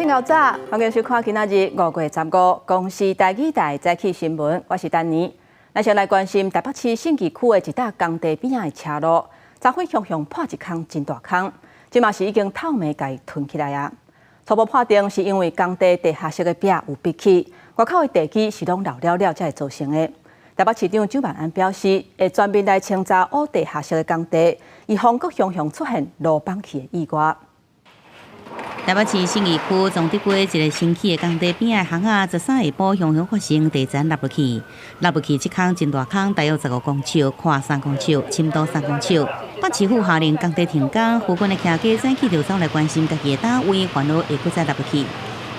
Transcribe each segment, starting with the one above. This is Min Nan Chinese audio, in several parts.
鏡頭早，歡迎收看今仔日5月15公視台語台早起新聞，我是丹妮。咱先來關心台北市信義區的一搭工地邊仔的車路，昨昏雄雄破一空真大空，這嘛是已經透明共伊吞起來啊。初步判定是因為工地地下室的壁有閉起，外口的地基是攏漏了了才會造成的。台北市長蔣萬安表示，會全面來清查烏地下室的工地，以防閣雄雄出現路崩去的意外。台北市信義區崇德街一個新起的工地邊仔巷仔，13下晡雄雄發生地層落落去，落落去這空真大空，大約15公尺，寬3公尺，深度3公尺。北市府下令工地停工，附近的徛家早起就走來關心家己的單位，煩惱會閣再落落去。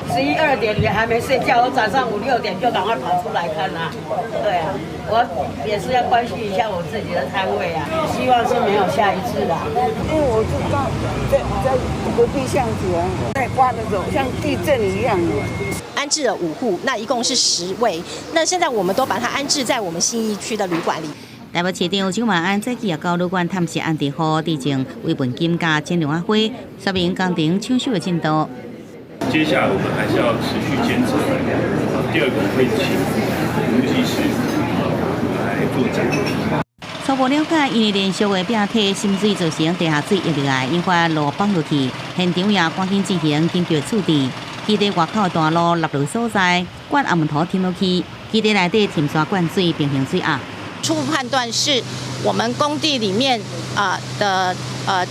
十一二點你還沒睡覺，我早上五六點就趕快跑出來看啦。對啊，我也是要關心一下我自己的攤位啊，希望是沒有下一次啦。因為我就到在隔壁巷子啊，在刮的時候像地震一樣。安置了五戶，那一共是10位。那現在我們都把它安置在我們信義區的旅館裡。台北市長蔣萬安早起也到旅館探視安置戶，致贈慰問金佮剪龍仔花，說明工程搶修的進度。接下來我們還是要持續監測。第二個會請估計師來做檢評。初步了解，因為連續的壁體滲水造成地下水溢入來，引發路崩落去，現場也趕緊進行緊急處置。基地外口的大路落落所在，管阿門土沉落去，基地內底沉沙灌水，平衡水壓。初步判斷是我們工地裡面啊的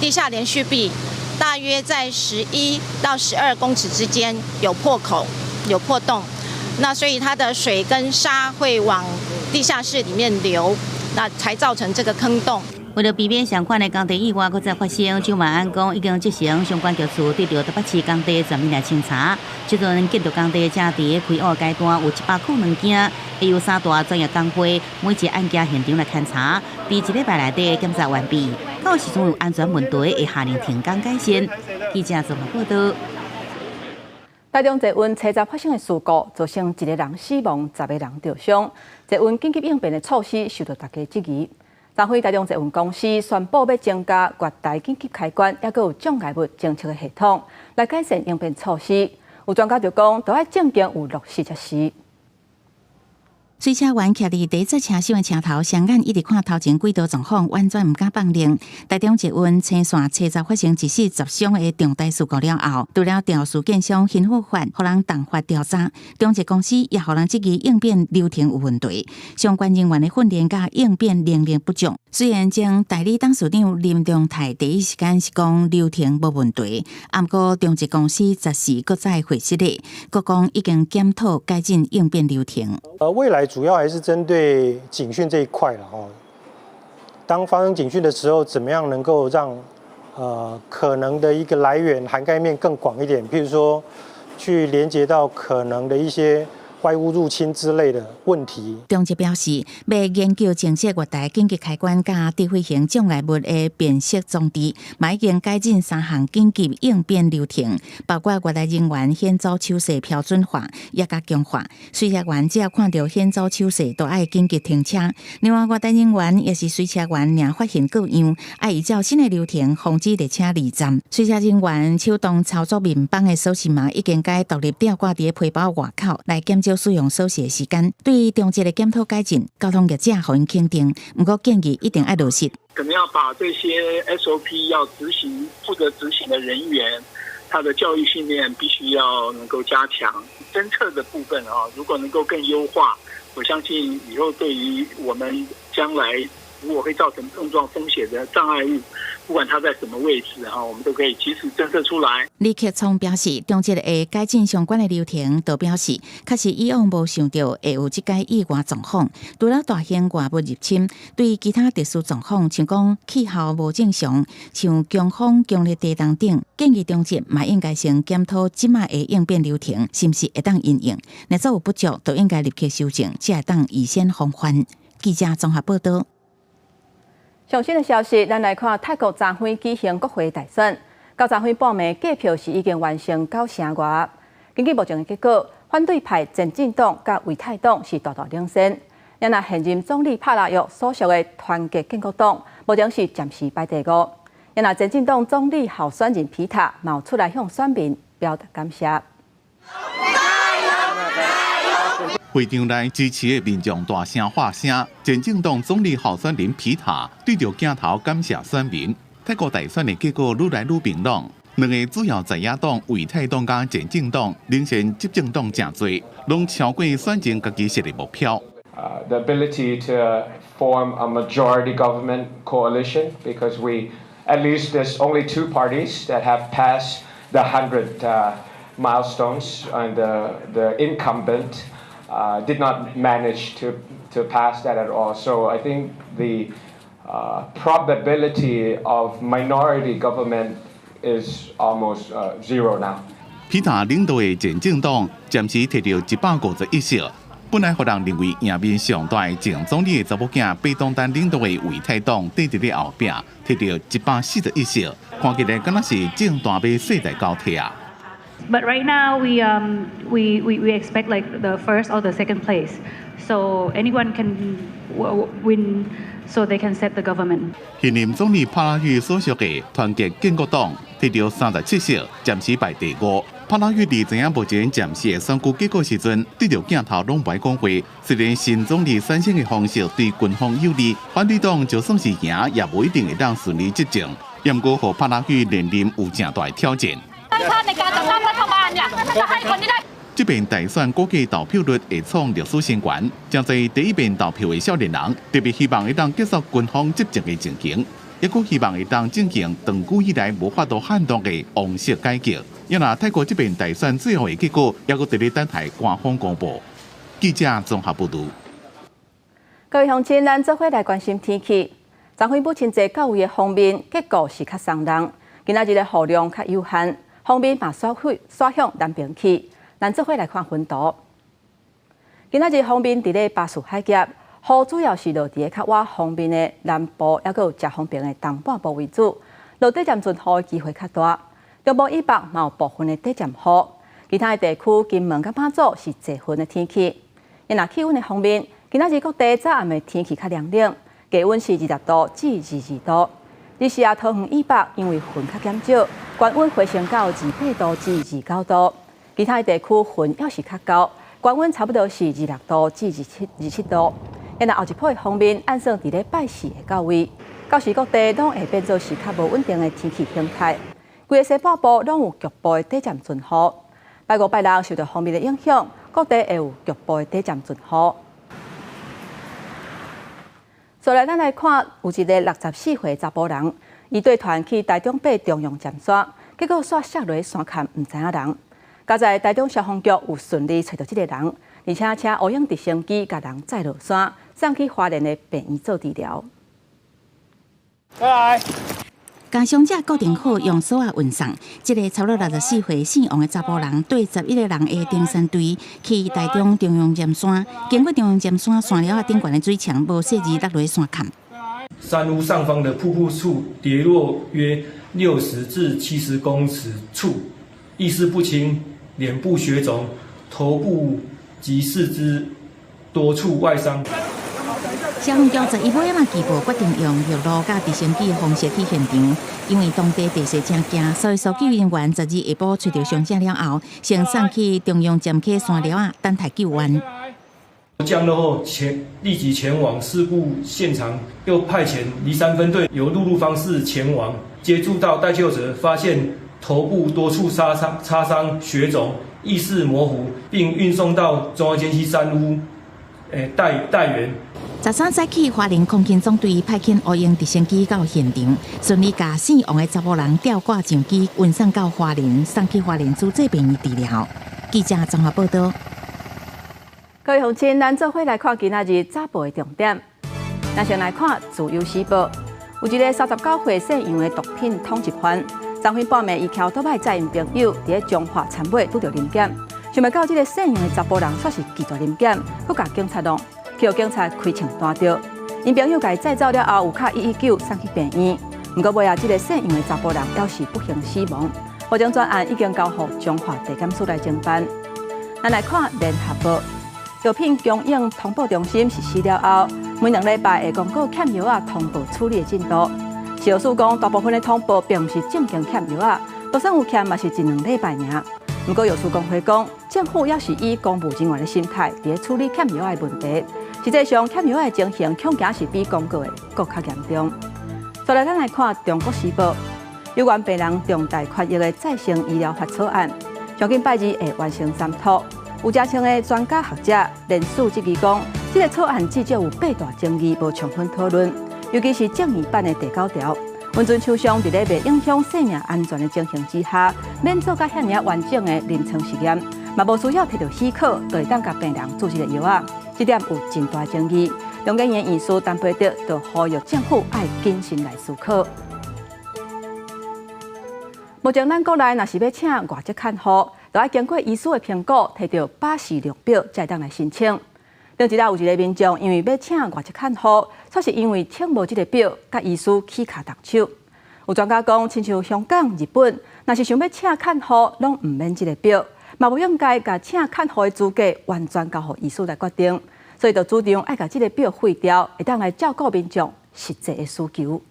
地下連續壁，大約在11到12公尺之間有破口、有破洞，那所以它的水跟沙會往地下室裡面流，那才造成這個坑洞。為了避免相款的工地意外閣再發生，蔣萬安講已經責成相關局處對著台北市工地全面來清查。這陣建築工地正佇開挖階段，有100空兩件，會有三大專業工會，每一個案件現場來勘查，佇一禮拜內底檢查完畢，到時陣有安全問題，會下令停工改善。記者綜合報道。台中捷運車站發生的事故，造成一個人死亡，10個人著傷。捷運緊急應變的措施受到大家質疑。昨昏台中捷運公司宣布欲增加月台緊急開關，抑閣有障礙物偵測的系統，來改善應變措施。有專家就講，著愛正經有落實才是。隨車員徛佇第一節車廂的車頭，雙眼一直看頭前軌道狀況，完全毋敢放任。台中捷運青線車站發生一死十傷的重大事故了後，除了調事件商興富發，予人重發調查，中捷公司也予人質疑應變流程有問題，相關人員的訓練佮應變能力不足。雖然前代理董事長林中泰第一時間是講流程無問題，毋過中捷公司十時閣再回釋咧，閣講已經檢討改進應變流程。未來主要還是針對警訊這一塊了哦。當發生警訊的時候，怎麼樣能夠讓可能的一個來源涵蓋面更廣一點？譬如說，去連接到可能的一些外物入侵之類的問題。中捷表示，欲研究增設月台緊急開關佮智慧型障礙物的辨識裝置，嘛已經改進三項緊急應變流程，包括月台人員險阻手勢標準化，也較強化。隨車員只要看著險阻手勢，都愛緊急停車。另外，月台人員抑是隨車員，若發現過樣，愛依照新的流程防止列車離站。隨車人員手動操作面板的鎖匙嘛，已經改獨立吊掛佇皮包外口，來減少使用鎖匙的時間。對於中捷的檢討改進，交通業者予𪜶肯定，毋過建議一定愛落實。可能要把這些 SOP 要執行、負責執行的人員，他的教育訓練必須要能夠加強。偵測的部分啊，如果能夠更優化，我相信以後對於我們將來如果會造成碰撞風險的障礙物，不管它在什麼位置哈，我們都可以及時偵測出來。李克聰表示，中捷會改進相關的流程，都表示確實以往無想著會有這個意外狀況。除了大型外物入侵，對其他特殊狀況，像講氣候無正常，像強風、強烈地動等，建議中捷嘛應該先檢討這擺的應變流程，是毋是會當應用？若做有不足，就應該立刻修正，才會當預先防範。記者綜合報道。上新的消息，咱來看泰國昨昏舉行國會大選，到昨昏半暝計票時已經完成九成外。根據目前的結果，反對派前進黨佮為泰黨是大大領先。啊若現任總理帕拉育所屬的團結建國黨，目前是暫時排第五。啊若前進黨總理候選人皮塔嘛出來向選民表達感謝。會場內支持的民眾大聲喝聲，前進黨總理候選人皮塔對著鏡頭感謝選民。泰國大選的結果愈來愈明朗，兩个主要在野黨為泰黨佮前進黨領先執政黨誠濟，攏超過選前家己設的目標。 The ability to form a majority government coalition because we at least there's only two parties that have passed the 100 milestones and the incumbent did not manage to pass that at all. So I think the probability of minority government is almost zero now. 皮塔領導的前進黨暫時摕著151席，本來予人認為贏面上大的前總理的查某囝貝東丹領導的為泰黨綴佇咧後壁，摕著141席，看起來敢若是政壇欲世代交替啊。 But right now we expect like the first or the second place, so anyone can win, so they can set the government. 現任總理帕拉育所屬的團結建國黨摕著37席，暫時排第五。帕拉育佇知影目前暫時的選舉結果時陣，對著鏡頭攏無愛講話。雖然新總理產生的方式對軍方有利，反對黨就算是贏，也無一定會當順利執政。毋過，予帕拉育連任有誠大挑戰。這遍大選估計投票率會創歷史新高，誠濟第一遍投票的少年人特別希望會當結束軍方執政的情形，抑閣希望會當進行長久以來無法度撼動的王室改革。因若泰國這遍大選最後的結果，猶閣佇咧等待官方公布。記者綜合報導。各位鄉親，咱做伙來關心天氣。昨昏母親節到位的鋒面，結果是較鬆動。今仔日的雨量較有限，鋒面嘛煞去煞向南邊去。咱做伙來看雲圖。今仔日鋒面佇咧巴士海峽，雨主要是落佇咧較倚鋒面的南部，抑閣有遮風爿的東半部為主。落短暫陣雨的機會較大。中部以北嘛有部分的短暫雨，其他的地區金門佮馬祖是濟雲的天氣。若氣溫的方面，今仔日各地早暗的天氣較涼冷，低溫是20度至22度。日時啊，桃園以北因為雲較減少，高溫回升到28度至29度。其他的地區雲猶是較厚，高溫差不多是26度至27度。若後一波的鋒面按算佇咧拜四會到位，到時各地攏會變做是較無穩定的天氣形態。規个西半部攏有局部的短暫陣雨。拜五、拜六受到鋒面的影響，各地會有局部的短暫陣雨。再來，咱來看有一个64歲查埔人，伊綴團去台中爬中央尖山，結果煞摔落山崁，毋知影人。佳哉台中消防局有順利揣著這个人，而且請烏鷹直升機共人載落山，送去花蓮的病院做治療。來。共傷者固定好，用索仔運送。這个差不多64歲姓王的查埔人，綴11个人的登山隊去台中中央尖山，經過中央尖山山寮仔頂懸的水牆，無細膩落落山崁。山屋上方的瀑布處跌落約60至70公尺處，意識不清，臉部血腫，頭部及四肢多處外傷。消防局11尾嘛，起步決定用陸路佮直升機的方式去現場，因為當地地勢誠驚，所以搜救人員12下晡揣著傷者了後，先送去中央尖溪山寮仔等待救援。降落後立即前往事故現場，又派遣梨山分隊由陸路方式前往接觸到待救者，發現頭部多處擦傷、血腫、意識模糊，並運送到中央尖溪山屋，待援。13早起，花蓮空勤總隊派遣烏鷹直升機到現場，順利共姓王的查埔人吊掛上機，運送到花蓮，送去花蓮主治病院治療。記者綜合報道。各位鄉親，咱做伙來看今仔日早報的重點。咱先來看《自由時報》，有一个39歲姓楊的毒品通緝犯，昨昏半暝，伊騎歐多擺載𪜶朋友佇咧彰化田尾拄著臨檢，想袂到這个姓楊的查埔人煞是拒絕臨檢，閣共警察弄，予警察開槍彈著。𪜶朋友共伊載走了後，有敲119送去病院。毋過尾仔，這个姓楊的查埔人猶是不幸死亡。目前專案已經交予彰化地檢署來偵辦。咱來看《聯合報》，藥品供應通報中心實施了後，每2禮拜會公告欠藥仔通報處理的進度。食藥署講，大部分的通報並毋是正經欠藥仔，就算有欠嘛是一兩禮拜爾。毋過藥師公會講，政府猶是以公務人員的心態佇處理欠藥的問題。實際上，欠藥的情形恐驚是比廣告的閣較嚴重。再來，咱來看《中國時報》有關病人重大權益的再生醫療法草案，上緊拜二會完成三讀。有誠濟的專家學者連續質疑講，這个草案至少有八大爭議無充分討論，尤其是正義版的第九條，完全抽象佇咧袂影響生命安全的情形之下，免做甲遐爾完整的臨床實驗，嘛無需要提著許可，就會當共病人注這个藥仔。這點有真大爭議。中研院院士陳培德就呼籲政府愛謹慎來思考。目前咱國內若是欲請外籍看護，就愛經過醫師的評估，提著巴氏量表才會當來申請。頂一下有一个民眾因為欲請外籍看護，卻是因為請無這个表，佮醫師起跤動手。有專家講，親像香港、日本，若是想欲請看護，攏毋免這个表，嘛無應該共請看護的資格完全交予醫師來決定。所以就主張愛共這个表廢掉，會當來照顧民眾實際的需求。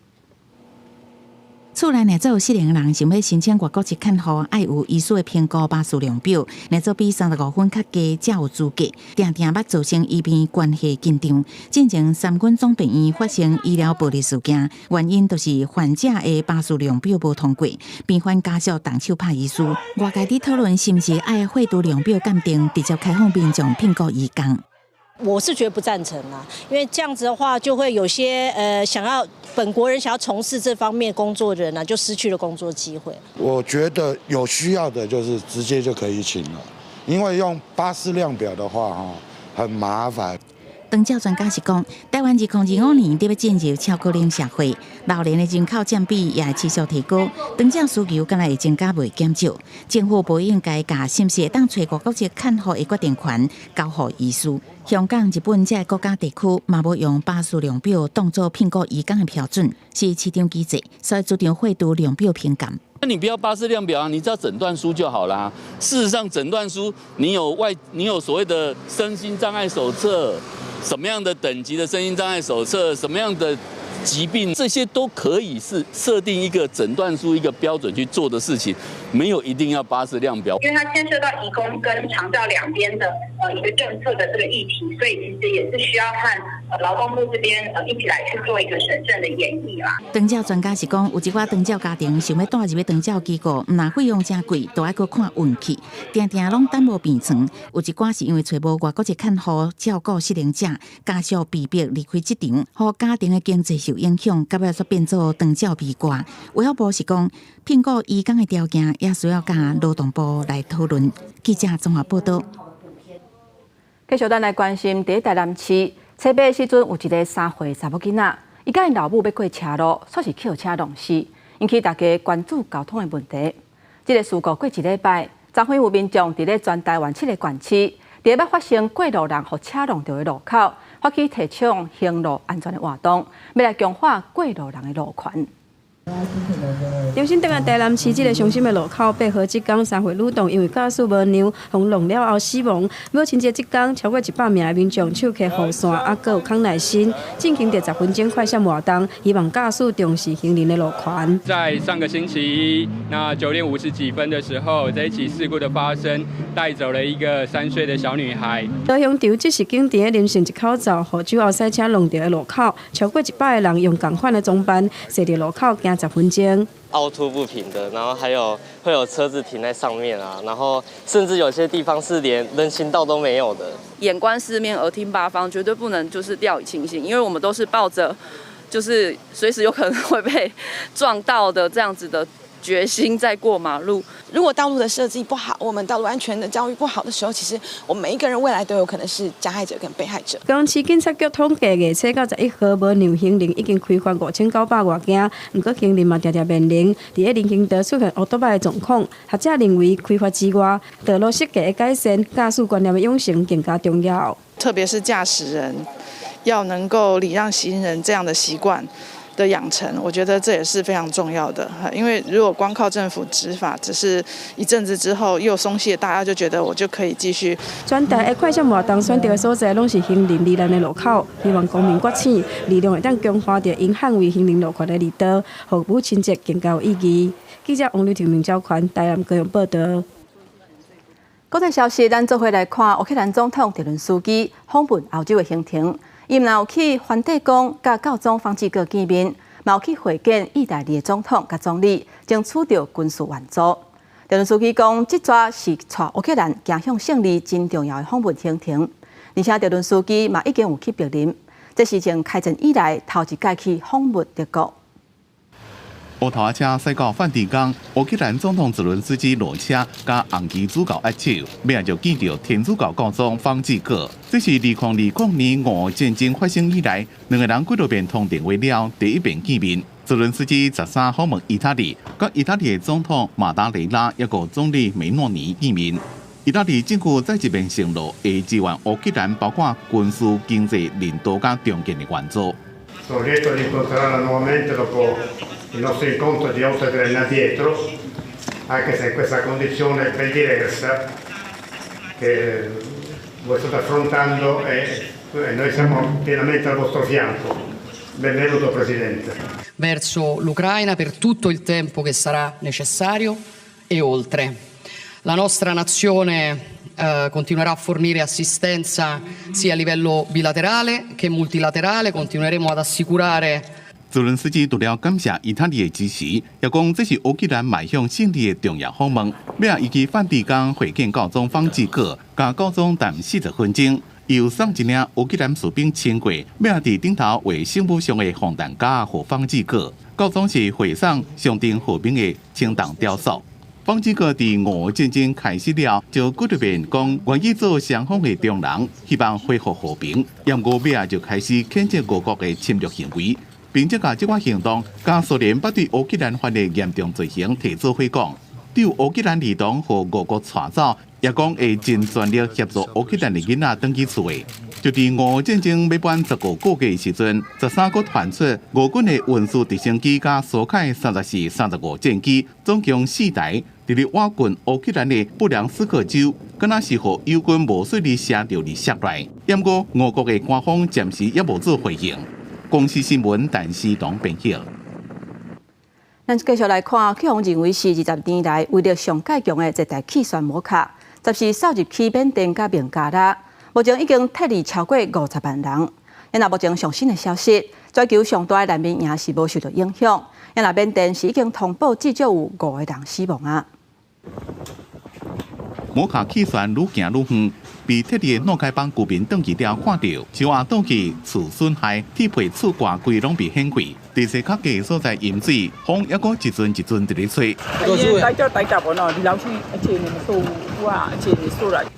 厝內若做有失能人想欲申請外國籍看護，愛有醫師的評估巴氏量表，若做比35分較低才有資格。定定捌造成醫病關係緊張。進前三軍總病院發生醫療暴力事件，原因就是患者的巴氏量表無通過，病患家屬動手拍醫師。外界佇討論是毋是愛廢除量表鑑定，直接開放民眾聘僱移工。我是覺得不贊成啊，因為這樣子的話，就會有些想要本國人想要從事這方面工作的人呢，就失去了工作機會。我覺得有需要的，就是直接就可以請了，因為用巴氏量表的話，哈，很麻煩。長照專家是講，台灣2025年欲進入超高齡社會，老年的人口佔比也會持續提高，長照需求敢若會增加袂減少。政府無應該共是毋是會當揣外國籍看護的決定權交予醫師。香港、日本這个國家地區嘛無用巴氏量表當做聘僱移工的標準，是市場機制，所以主張廢除量表評鑑。那你不要巴氏量表啊，你只要診斷書就好啦。事實上，診斷書你有外，你有所謂的身心障礙手冊，什麼樣的等級的身心障礙手冊，什麼樣的疾病，這些都可以是設定一個診斷書一個標準去做的事情，沒有一定要巴氏量表。因為它牽涉到移工跟長照兩邊的一個政策的這個議題，所以其實也是需要和勞工部這邊一起來去做一個審慎的研議啦。長照專家是講，有一寡長照家庭想欲帶入去長照機構，毋但費用誠貴，都愛閣看運氣，定定攏等無病床。有一寡是因為揣無外國籍看護照顧失能者，家屬被迫離開職場，予家庭的經濟受影響，到尾煞變做長照悲歌。衛福部是講，聘僱移工的條件也需要佮勞動部來討論。記者綜合報道。繼續咱來關心，佇台南市，初八時陣有一个3歲查某囡仔，伊佮𪜶老母欲過車路，煞是予車撞死，引起大家關注交通的問題。這个事故過一禮拜，昨昏有民眾佇咧全台灣七个縣市，佇咧捌發生過路人予車撞著的路口，發起提倡行路安全的活動，欲來強化過路人的路權。重新轉來台南市這个傷心的路口，八號這工3歲女童因為駕駛無讓，予撞了後死亡。母親節這工，超過100名的民眾手提雨傘，猶閣有康乃馨，進行著10分鐘快閃活動，希望駕駛重視行人的路權。在上個星期一，那9點50幾分的時候，這一起事故的發生，帶走了一個3歲的小女孩。高雄場這是景點林姓一口罩，予酒後賽車撞著的路口，超過100个人用仝款的裝扮，踅佇路口行10分鐘。凹凸不平的，然後還有會有車子停在上面啊，然後甚至有些地方是連人行道都沒有的。眼觀四面，耳聽八方，絕對不能就是掉以輕心，因為我們都是抱著就是隨時有可能會被撞到的這樣子的決心在過馬路。如果道路的設計不好，我們道路安全的教育不好的時候，其實我們每一個人未來都有可能是加害者跟被害者。高雄市警察局統計，月初到11號無讓行人已經開罰5900外件，毋過行人嘛定定面臨佇咧人行道出現烏桌仔的狀況。學者認為開罰之外，道路設計的改善、駕駛觀念的養成更加重要。特別是駕駛人要能夠禮讓行人這樣的習慣的養成，我覺得這也是非常重要的。因為如果光靠政府執法，只是一陣子之後又鬆懈，大家就覺得我就可以繼續。全台的快閃活動選擇的所在，攏是行人罹難的路口，希望公民覺醒，力量會當強化著𪜶捍衛行人路權的力道，予母親節更加有意義。記者王麗婷、明昭權台南高雄報道。國際消息，咱做伙來看烏克蘭總統澤倫斯基訪問歐洲的行程。伊毋但有去梵蒂岡佮教宗方濟各見面，嘛有去會見意大利的總統佮總理，爭取著軍事援助。澤倫斯基講，這逝是帶烏克蘭走向勝利真重要的訪問行程。而且澤倫斯基嘛已經有去柏林，這是從開戰以來頭一擺去訪問德國。烏頭仔車駛到梵蒂岡，烏克蘭總統澤倫斯基落車，佮紅旗主教握手，尾仔就見著天主教教宗方濟各。這是2020年俄烏戰爭發生以來，兩个人幾落遍通電話了第一遍見面。澤倫斯基13訪問意大利，佮意大利的總統馬達雷拉抑閣總理梅諾尼見面。意大利政府再一遍承諾會支援烏克蘭，包括軍事、經濟、人道佮重建的援助。 Sono lieto di incontrarla nuovamente dopo il nostro incontro di oltre 3 anni addietro, anche se in questa condizione ben diversa che voi state affrontando e noi siamo pienamente al vostro fianco. Benvenuto, Presidente. Verso l'Ucraina per tutto il tempo che sarà necessario e oltre. La nostra nazione continuerà a fornire assistenza sia a livello bilaterale che multilaterale, continueremo ad assicurare 澤倫斯基除了感謝意大利的支持，也講這是烏克蘭邁向勝利的重要訪問。尾仔伊去梵蒂岡會見教宗方濟各，佮教宗談40分鐘，又送一領烏克蘭士兵穿過，尾仔佇頂頭畫聖母像的防彈膠予方濟各。教宗是會送象徵和平的青銅雕塑。方濟各佇俄烏戰爭開始了，就幾落遍講願意做雙方的中人，希望恢復和平。毋過尾仔就開始譴責俄國的侵略行為，並且共這款行動佮蘇聯捌對烏克蘭犯的嚴重罪行提做伙講。對烏克蘭兒童予俄國帶走，也講會盡全力協助烏克蘭的囡仔轉去厝的。就佇俄烏戰爭欲滿15個月的時陣，13閣傳出俄軍的運輸直升機佮蘇凱34、35戰機，總共四台，佇咧倚近烏克蘭的布良斯克州，敢若是予友軍無細膩射著佇室內。毋過俄國的官方暫時猶無做回應。公視新聞陳思彤編譯。咱繼續來看，去予認為是20年來威力上蓋強的熱帶氣旋摩卡，14掃入去緬甸佮孟加拉，目前已經撤離超過50萬人。若目前上新的消息，全球上大的難民營是無受到影響。若緬甸是已經通報至少有五個人死亡啊。摩卡氣旋愈行愈遠，被撤離的若開邦居民轉去了，看著樹仔倒去，厝損害，鐵皮厝蓋規攏被掀開。佇西較低所在淹水，風猶閣一陣一陣佇咧吹。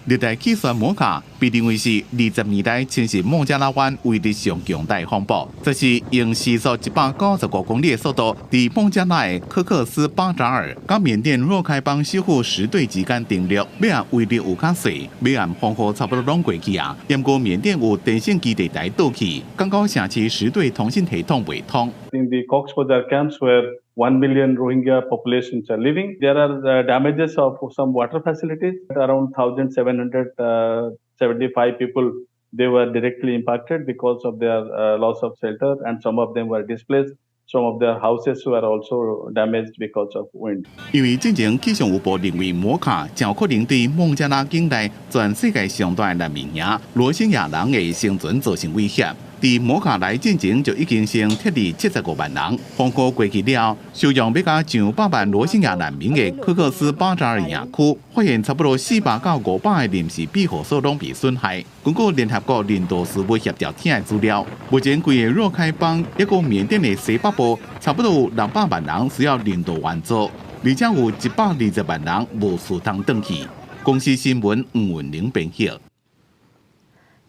熱帶氣旋摩卡被認為是20年來侵襲孟加拉灣威力上強大的風暴，這是用時速195公里的速度，佇孟加拉的科克斯巴扎爾佮緬甸若開邦首府實兌之間登陸，尾仔威力有較細，尾暗風雨差不多攏過去啊。毋過緬甸有電信基地台倒去，剛剛城市實兌通信系統袂通。 In the Cox's Bazar camps where 1 million Rohingya populations are living, there are damages of some water facilities. Around 1,775 people, they were directly impacted because of their loss of shelter, and some of them were displaced. Some of their houses were also damaged because of wind. 因為進前氣象預報認為摩卡誠有可能對孟加拉境內全世界上大的難民營羅興亞人的生存造成威脅。佇摩卡來進前就已經先撤離75萬人，風雨過去了，收容欲共上百萬羅興亞難民的科克斯巴扎爾營區，發現差不多400到500個臨時庇護所攏被損害。根據聯合國人道事務協調廳的資料，目前規个若開邦抑閣緬甸的西北部，差不多有600萬人需要人道援助，而且有120萬人無厝通轉去。公視新聞吳文玲編譯。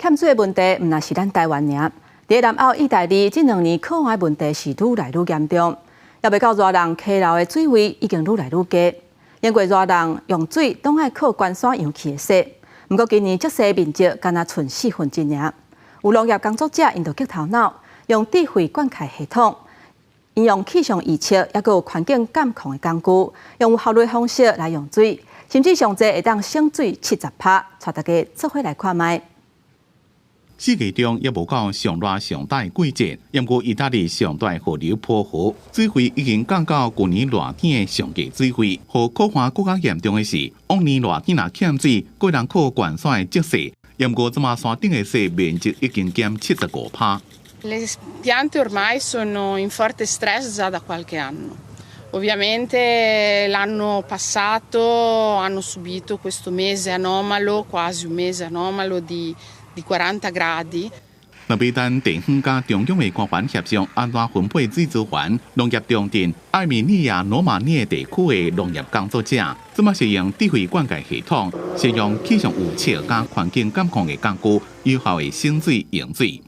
欠水的問題，毋但是咱台灣爾，佇南歐意大利這兩年渴旱的問題是愈來愈嚴重，猶未到熱人溪流的水位已經愈來愈低。因為熱人用水攏愛靠關山揚起的雪，毋過今年積雪面積干焦賰四分之一爾。有農業工作者𪜶就激頭腦，用智慧灌溉系統，應用氣象預測，猶閣有環境監控的工具，用有效率的方式來用水，甚至上濟會當省水70趴。帶大家做伙來看覓。世界中猶無到上熱上大的季節，毋過意大利上大河流波河水位已經降到舊年熱天的上低水位。予苦寒閣較嚴重的是，往年熱天若欠水，個人靠灌水積雪，毋過這馬山頂的雪面積已經減75%。 Le piante ormai sono in forte stress già da qualche anno. Ovviamente l'anno passato hanno subito questo mese anomalo, quasi un mese anomalo di 40 gradi. 若欲等地方佮中央的官員協商按怎分配水資源，農業重鎮艾米利亞羅馬尼亞地區的農業工作者，這馬是用智慧灌溉系統，使用氣象預測佮環境監控的工具，有效的省水用水。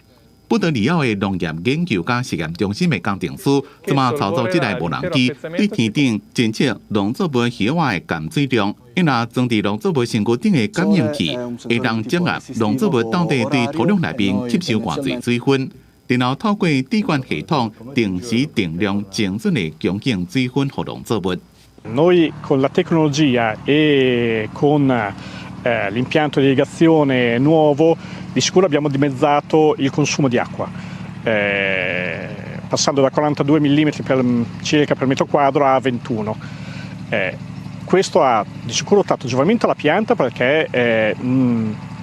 布德里奧的農業研究佮實驗中心的工程師，這馬操作這台無人機，對天頂偵測農作物葉仔的含水量，伊若裝佇農作物身軀頂的感應器，會當掌握農作物到底對土壤內面吸收偌濟水分，然後透過滴灌系統定時定量精準的供應水分予農作物。 Noi con la tecnologia e con l'impianto di irrigazione nuovo di sicuro abbiamo dimezzato il consumo di acqua, passando da 42 mm circa per metro quadro a 21. Questo ha di sicuro dato giovamento alla pianta perché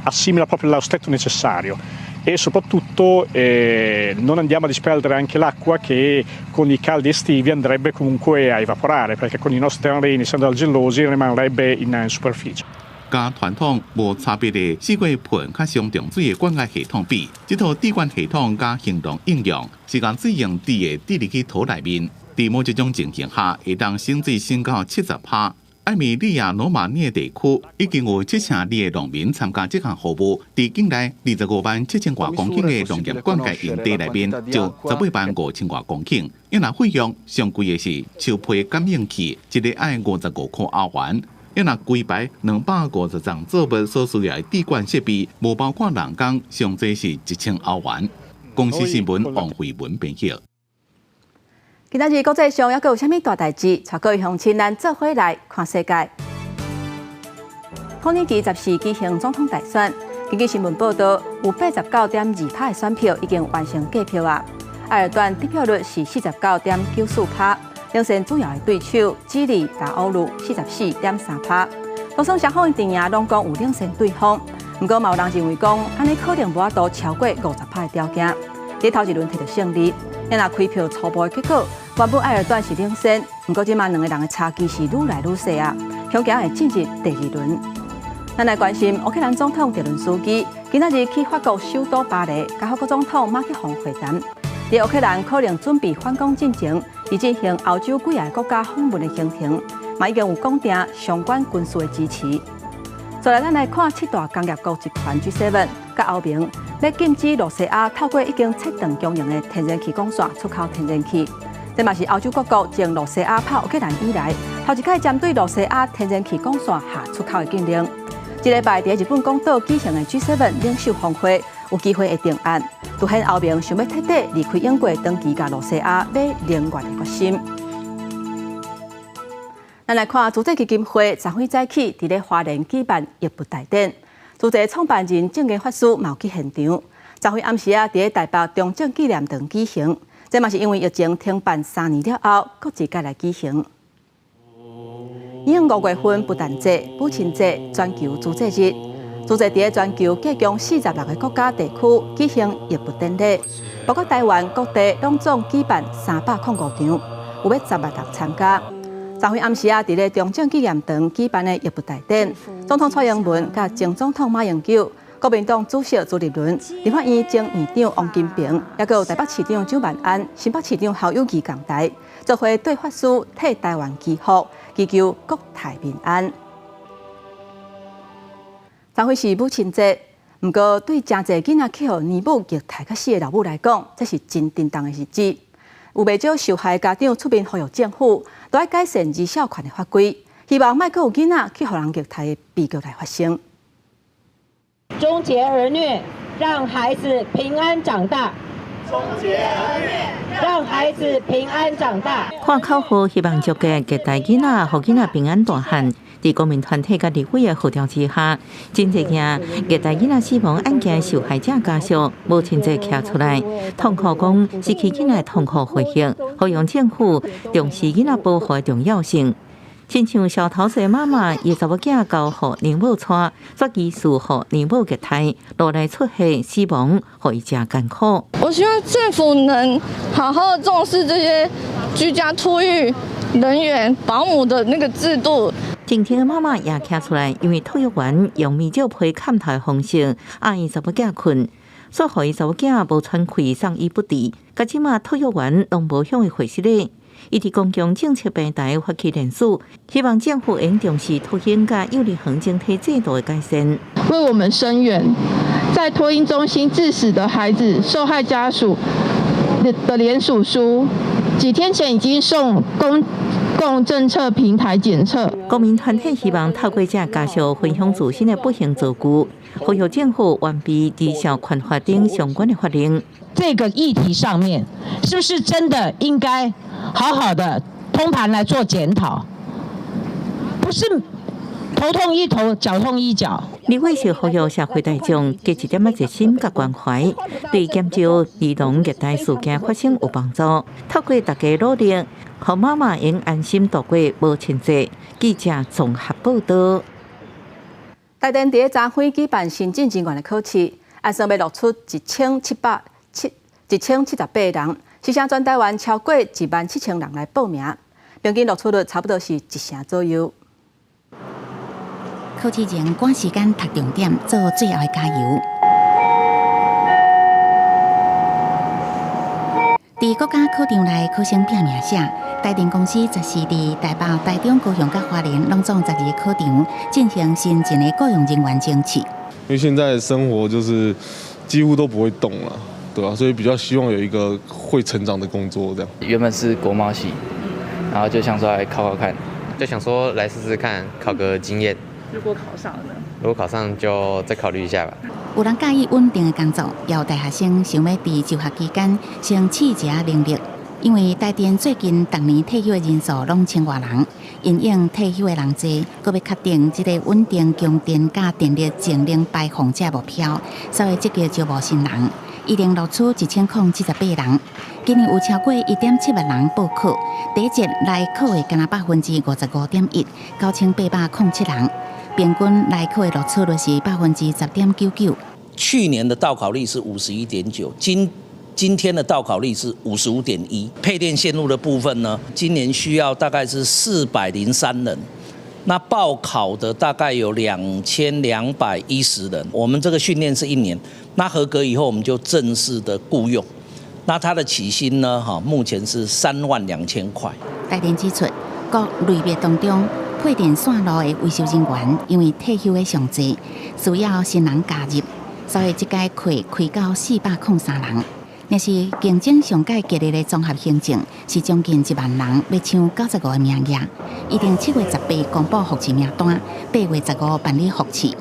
assimila proprio lo stretto necessario e soprattutto non andiamo a disperdere anche l'acqua che con i caldi estivi andrebbe comunque a evaporare, perché con i nostri terreni, essendo argillosi, rimarrebbe in superficie. 佮傳統無差別的四季噴較傷重水的灌溉系統比，這套滴灌系統佮行動應用，是將水用滴的滴入去土內面。佇某一種情形下，會當省水省到70%。艾米利亞羅馬尼亞地區已經有72%的農民參加這項服務，佇境內25萬7千外公頃的農業灌溉用地內面，就18萬5千外公頃。因若費用上貴的是樹皮感應器，一个愛55塊歐元。伊若規排250叢作物所需要的滴灌設備，無包括人工，上濟是1000歐元。公視新聞王慧文編譯。今仔日國際上猶閣有啥物大代誌？帶各位鄉親咱做伙來看世界。土耳其14舉行總統大選，根據新聞報道，有89.2%的選票已經完成計票啊。埃爾段得票率是49.94%，領先主要的對手基里達歐魯44.3%。多數雙方陣營攏講有領先對方，毋過嘛有人認為講，按呢可能無法度超過50%的條件。佇頭一輪摕著勝利，若開票初步的結果，原本埃爾段是領先，毋過這馬兩个人的差距是愈來愈細啊，恐驚會進入第二輪。咱來關心烏克蘭總統澤倫斯基今仔日去法國首都巴黎，佮法國總統馬克宏會談。佇烏克蘭可能準備反攻進前，伊進行歐洲幾个國家訪問的行程，嘛已經有講定相關軍事的支持。再來，咱來看七大工業國集團 G7 佮歐盟欲禁止露西亞透過已經切斷供應的天然氣管線出口天然氣。這嘛是歐洲各國自露西亞拍烏克蘭以來，頭一擺針對露西亞天然氣管線下出口的禁令。這禮拜佇日本廣島舉行的 G7 領袖峰會，有機會會定案，凸顯歐盟想欲徹底離開英國長期共露西亞買能源的決心。咱來看慈濟基金會昨昏早起佇咧花蓮舉辦憶佛大典，慈濟創辦人證嚴法師嘛有去現場。昨昏暗時仔佇咧台北中正紀念堂舉行，這嘛是因為疫情停辦3年了後，閣一擺來舉行。5月份佛誕節、母親節、全球慈濟日，慈濟佇咧全球計共46个國家地區舉行憶佛典禮，包括台灣各地攏總舉辦305場，有欲10萬人參加。昨昏暗時仔，佇咧中正紀念堂舉辦的憶佛大典，總統蔡英文佮前總統馬英九、國民黨主席朱立倫、立法院前院長王金平，猶閣有台北市長蔣萬安、新北市長侯友宜仝台，做伙對法師替台灣祈福，祈求國泰民安。昨昏是母親節，毋過對誠濟囡仔去予乳母虐待甲死的老母來講，這是真沉重的日子。有袂少受害家長出面呼籲政府，都愛改善兒少權的法規，希望莫閣有囡仔去予人虐待的悲劇來發生。終結兒虐，讓孩子平安長大。終結兒虐，讓孩子平安長大。喊口號，希望終結虐待囡仔，予囡仔平安大漢。佇公民團體佮立委的號召之下，真濟件虐待囡仔死亡案件受害者家屬無真濟徛出來，痛哭講失去囡仔痛苦回憶，呼籲政府重視囡仔保護的重要性。親像小桃子的媽媽，伊查某囝交予娘母帶，煞疑似予娘母虐待，落來出血死亡，予伊誠艱苦。我希望政府能好好重視這些居家托育人員、保姆的那個制度。婷婷的媽媽也徛出來，因為托育員用面罩被崁頭的方式，壓伊查某囝睏，煞予伊查某囝無喘氣，送醫不治。佮這馬托育員攏無向伊回實咧。伊佇公共政策平台發起聯署，希望政府應重視托嬰佮幼兒園整體制度的改善。為我們聲援，在托嬰中心致死的孩子受害家屬的聯署書，幾天前已經送公共政策平台檢測。公民團體希望透過這家屬分享自身的不幸遭遇，呼籲政府完備兒少權法等相關的法令。這個議題上面，是不是真的應該好好的通盤來做檢討？不是頭痛醫頭，腳痛醫腳。立委是呼籲社會大眾加一點仔熱心佮關懷，對減少兒童虐待事件發生有幫助。透過大家努力，予媽媽會安心度過母親節。記者綜合報道。台電佇咧昨昏舉辦新進人員的考試，按算欲錄取1078人，實際全台灣超過1萬7千人來報名，平均錄取率差不多是1成左右。考試前趕時間讀重點，做最後的加油。佇國家考場內考生拼命寫，台電公司14佇台北、台中、高雄佮花蓮攏總12個考場進行新進的雇用人員甄試。因為現在生活就是幾乎都不會動了，對吧？所以比較希望有一個會成長的工作，這樣。原本是國貿系，然後就想說來考考看，就想說來試試看，考個經驗。如果考上了呢？如果考上就再考慮一下吧。有人佮意穩定的工作，也有大學生想欲佇就學期間先試一下能力。因為台電最近逐年退休的人數攏千外人，因應退休的人濟，閣欲確定這個穩定供電佮電力淨零排放這目標，所以積極招募新人，一共錄取1078人。今年有超過1.7萬人報考，第一節來考的干焦55.1%，9807人。平均來考的錄取率是10.99%。去年的到考率是51.9，今天的到考率是55.1。配電線路的部分呢，今年需要大概是403人，那報考的大概有2210人。我們這個訓練是1年，那合格以後我們就正式的僱傭。那他的起薪呢？哈，目前是3萬2千塊。台電指出，各類別當中，配電線路的維修人員因為退休的上濟，需要新人加入，所以這屆課開到403人。若是競爭上蓋激烈的綜合行政，是將近1萬人欲搶95個名額。預定7月18公布複試名單，8月15辦理複試。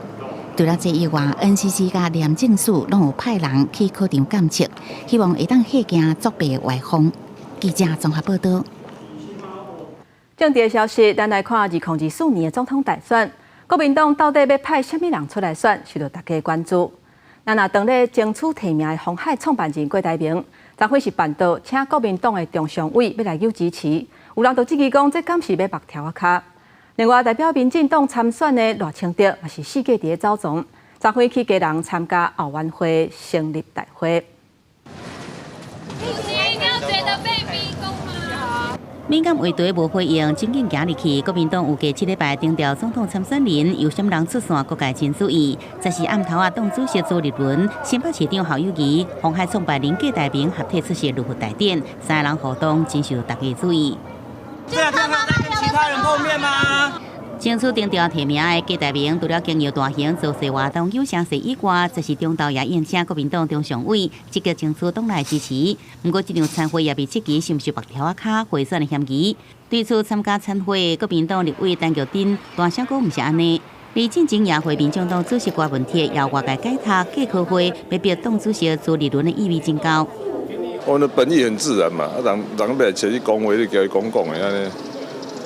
除了這以外，NCC 佮廉政署攏有派人去考場監測，希望會當嚇驚作弊歪風。記者綜合報道。政治消息，咱來看2024年的總統大選，國民黨到底欲派啥物人出來選，受到大家關注。咱若當咧爭取提名的鴻海創辦人郭台銘，昨昏是辦桌請國民黨的中常委欲來予支持，有人就質疑講，這敢是欲縛柱仔跤？另外，代表民進黨參選的賴清德嘛是四界佇咧走傱，昨昏去基隆參加後援會成立大會。敏感話題無回應，真緊行入去。國民黨預計這禮拜徵調總統參選人，由啥物人出線，各界真注意。這是暗頭仔黨主席朱立倫、新北市長侯友宜、鴻海創辦人郭台銘合體出席入佛大典，三个人互動真受大家注意。這兩天還有在跟其他人碰面嗎？爭取徵調提名的郭台銘，除了經由大型造勢活動有聲勢以外，這是中晝也應請國民黨中常委積極爭取黨內支持。毋過，這場餐會也被質疑是毋是縛柱仔跤賄選的嫌疑。對此，參加餐會國民黨立委陳玉珍大聲講毋是按呢。李進前也會民進黨主席郭文鐵，也外界解讀郭科會欲逼黨主席朱立倫的意味真高。我們的本意很自然嘛，人人欲來揣你講話，你共伊講講的按呢。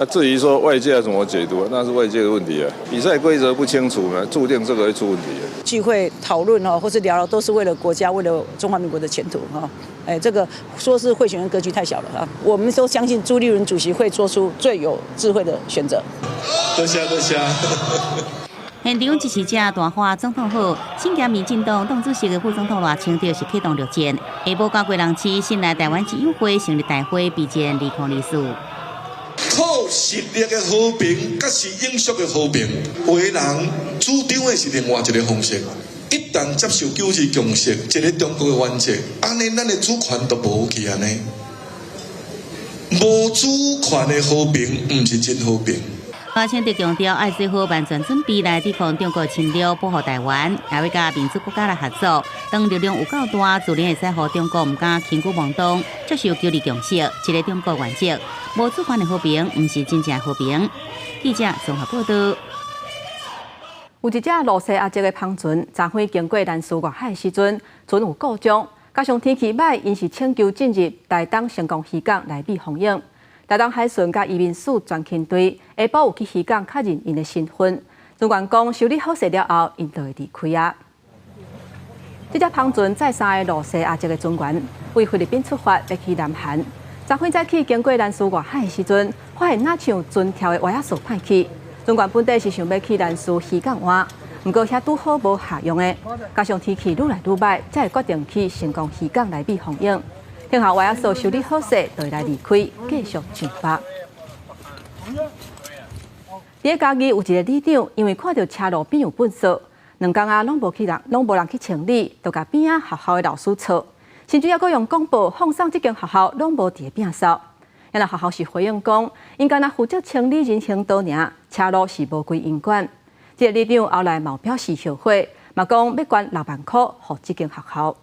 那至於說外界怎麼解讀，那是外界的問題啊。比賽規則不清楚呢，注定這個會出問題。聚會討論哦，或是聊聊，都是為了國家，為了中華民國的前途哈。哎，這個說是賄選格局太小了啊。我們都相信朱立倫主席會做出最有智慧的選擇。多謝多謝。現場支持者大喊總統好，身兼民進黨黨主席的副總統賴清德是啟動陸戰，下晡到基隆市信賴台灣之友會成立大會備戰2024。靠實力的和平，才是永續的和平。有的人主張的是另外一個方式，一旦接受九二共識，一個中國的原則，按呢咱的主權就無去按呢。無主權的和平，毋是真和平。賴清德強調，愛做好萬全準備來抵抗中國侵略，保護台灣，也欲佮民主國家來合作。當力量有夠大，自然會使予中國毋敢輕舉妄動，接受九二共識，一個中國原則。無主權的和平，毋是真正和平。記者綜合報道。有一隻羅西亞籍的帆船，昨昏經過蘭嶼外海的時陣，船有故障，加上天氣䆀，𪜶是請求進入台東成功漁港來避風雨。台東海巡佮移民署專勤隊下晡有去漁港確認𪜶的身份，船員講修理好勢了後，𪜶就會離開啊。這隻帆船載三个羅西亞籍的船員，為菲律賓出發，欲去南韓。昨昏早起經過蘭嶼外海的時陣，發現若像船柱的歪仔索歹去。船員本底是想欲去蘭嶼漁港換，毋過遐拄好無合用的，加上天氣愈來愈䆀，才會決定去成功漁港來避風雨。等候歪仔索修理好勢，就會來離開，繼續上北。佇嘉義有一个里長，因為看著車路邊有糞埽，兩工啊攏無去人，攏無人去清理，就共邊仔學校的老師吵，甚至猶閣用廣播放送這間學校攏無佇咧摒掃。然後學校是回應講，𪜶干焦負責清理人行道爾，車路是無歸𪜶管。這个里長後來嘛表示後悔，嘛講欲捐6萬箍予這間學校。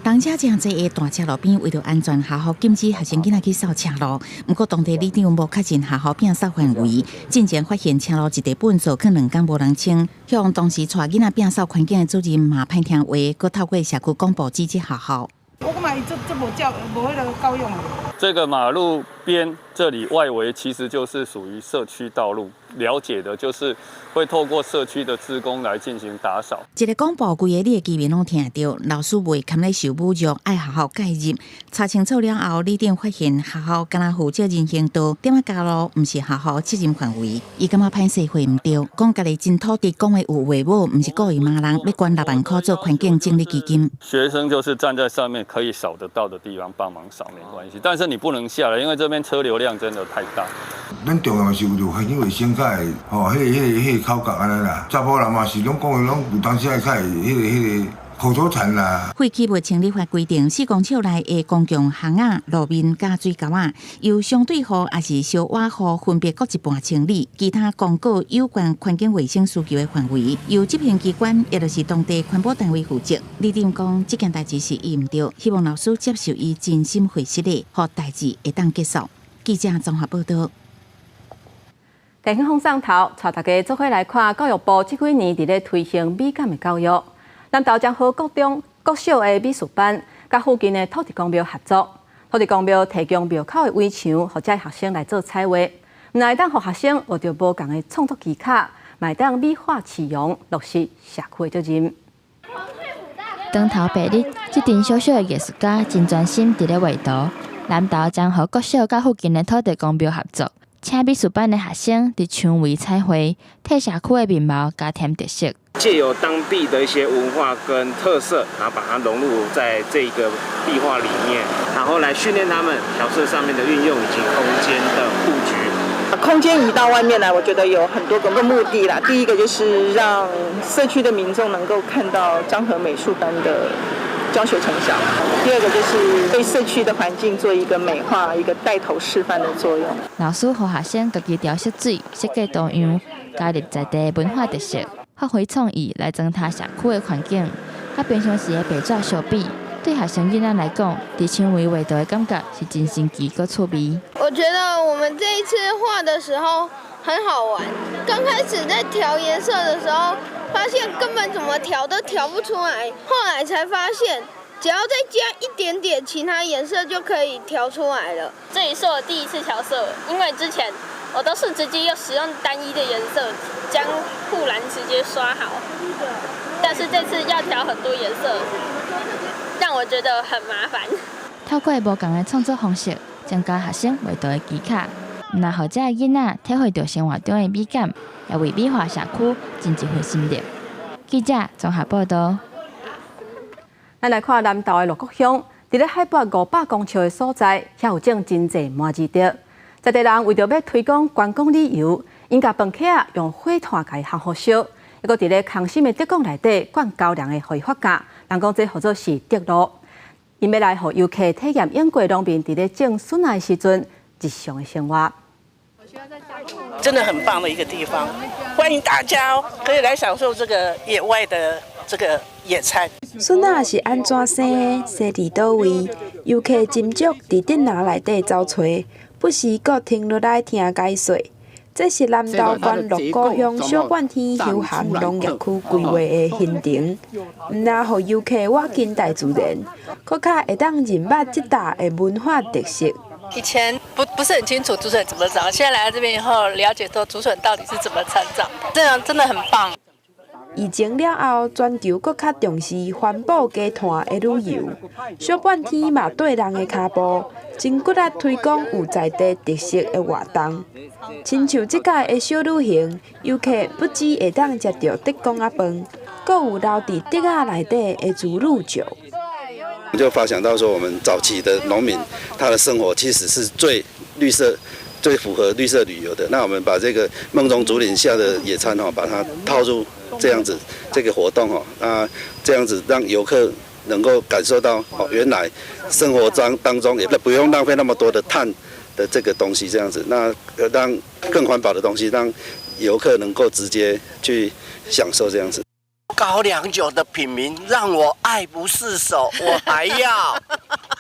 人車誠濟的大車路邊，為著安全，學校禁止學生囡仔去掃車路。毋過當地里長無確認學校摒掃範圍，進前發現車路一塊糞埽，囥兩工無人清，向當時帶囡仔摒掃環境的主任嘛歹聽話，閣透過社區廣播指責學校。我感覺伊這無教，無彼个教養。這個馬路邊這裡外圍其實就是屬於社區道路，了解的就是會透過社區的志工來進行打掃。一个廣播，規个里的居民攏聽著，老師袂堪咧受侮辱，愛學校介入查清楚了後，里長發現學校干焦負責人行道，點仔加路，毋是學校責任範圍。伊感覺歹勢回毋著，講家己真土直，講話有話無，毋是故意罵人，欲捐6萬箍做環境整理基金。學生就是站在上面可以掃得到的地方幫忙掃，沒關係，但是你不能下來，因為這邊車流量真的太大。咱重要是為著環境衛生較會吼，彼个口角按呢啦。查埔人嘛是攏講話攏有當時會較會彼个口頭禪啦。廢棄物清理法規定，4公尺內的公共巷仔、路面佮水溝仔，由相對戶抑是燒瓦戶分別各一半清理。其他公告有關環境衛生需求的範圍，由執行機關，也就是當地環保單位負責。里長講，這件代誌是伊毋對，希望老師接受伊真心回失禮，予代誌會當結束。記者綜合報道。電影放送頭，帶大家做伙來看教育部這幾年佇咧推行美感的教育。南投彰和國中國小的美術班，佮附近的土地公廟合作，土地公廟提供廟口的圍牆，予遮學生來做彩畫。毋但會當予學生學著無仝的創作技巧，嘛會當美化市容，落實社區的責任。當頭白日，這陣小小的藝術家真專心佇咧畫圖。南投彰和國小佮附近的土地公廟合作，請美術班的學生佇牆圍彩繪，替社區的面貌加添特色。藉由當地的一些文化跟特色，然後把它融入在這個壁畫裡面，然後來訓練他們調色上面的運用以及空間的布局。空間移到外面來，我覺得有很多個目的啦。第一個就是讓社區的民眾能夠看到彰和美術班的教學成效。第二個就是對社區的環境做一個美化、一個帶頭示範的作用。老師予學生家己調色水、設計圖樣，加入在地文化特色，發揮創意來增添社區的環境。佮平常時的白紙相比，對學生囡仔來講，佇牆圍畫圖的感覺是真神奇閣趣味。我覺得我們這一次畫的時候很好玩。剛開始在調顏色的時候，發現根本怎麼調都調不出來，後來才發現，只要再加一點點其他顏色就可以調出來了。這也是我第一次調色，因為之前我都是直接要使用單一的顏色將護欄直接刷好，但是這次要調很多顏色，讓我覺得很麻煩。透過無仝的創作方式，增加學生畫圖的技巧，毋但予遮的囡仔體會著生活中的美感，也為美化社區盡一份心力。記者綜合報道。咱來看南投的鹿谷鄉，佇咧海拔500公尺的所在，遐有種真濟麻糍竹。在地人為著欲推廣觀光旅遊，𪜶共飯盒仔用火炭共伊烘予燒，猶閣佇咧空心的竹管內底灌高粱的予伊發酵，人講這號做是竹露。𪜶欲來予遊客體驗永過農民佇咧種筍仔的時陣日常的生活。真的很棒的一個地方，歡迎大家可以來享受這個野外的這個野餐。筍仔是按怎生的？生佇佗位？遊客斟酌佇竹籃內底走揣，不時閣停落來聽解說。這是南投縣鹿谷鄉小半天休閒農業區規劃的行程，毋但予遊客倚近大自然，閣較會當認捌這搭的文化特色。以前不是很清楚竹筍怎麼長，現在來到這邊以後，了解到竹筍到底是怎麼成長，這樣真的很棒。疫情了後，全球閣較重視環保低碳的旅遊，小半天嘛綴人的跤步，真骨力推廣有在地特色的活動。親像這擺的小旅行，遊客不只會當食著竹管仔飯，閣有留佇竹仔內底的竹露酒。就發想到說，我們早期的農民，他的生活其實是最綠色、最符合綠色旅遊的。那我們把這個夢中竹林下的野餐哦，把它套入這樣子這個活動哦，那這樣子讓遊客能夠感受到哦，原來生活當中也不用浪費那麼多的碳的這個東西，這樣子，那讓更環保的東西，讓遊客能夠直接去享受這樣子。高粱酒的品茗讓我愛不釋手，我還要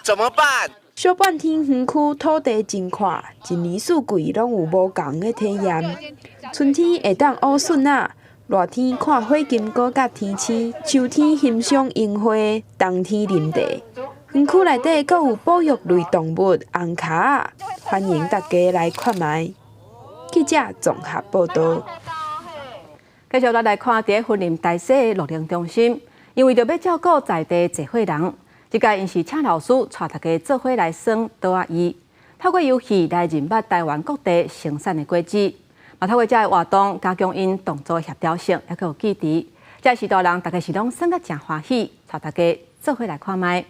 怎麼辦？小半天園區土地真闊，一年四季攏有無仝的體驗。春天會當挖筍仔，熱天看火金姑佮天星，秋天欣賞櫻花，冬天啉茶。園區內底閣有保育類動物紅跤仔，歡迎大家來看覓。記者綜合報道。繼續咱來看佇咧雲林大溪的樂齡中心，𪜶為著欲照顧在地濟歲人，這擺𪜶是請老師帶大家做伙來耍桌仔椅，透過遊戲來認捌臺灣各地生產的果子，嘛透過這个活動加強𪜶動作協調性，猶閣有記憶。這序大人大家是攏耍甲誠歡喜，帶大家做伙來看覓。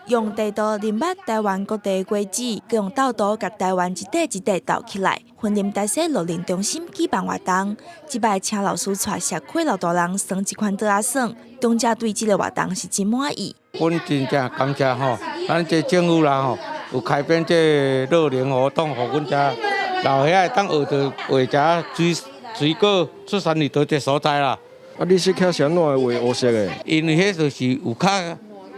用地圖認捌臺灣各地果子，閣用鬥圖共臺灣一塊一塊鬥起來。雲林大溪樂齡中心舉辦活動，這擺請老師帶社區老大人耍這款桌仔耍，長者對這个活動是真滿意。阮真正感謝吼，咱這政府啦吼，有開辦這樂齡活動，予阮遮老歲仔會當學著畫遮水果出產佇佗一个所在啦。啊，你說較是按怎會畫烏色的？因為彼就是有較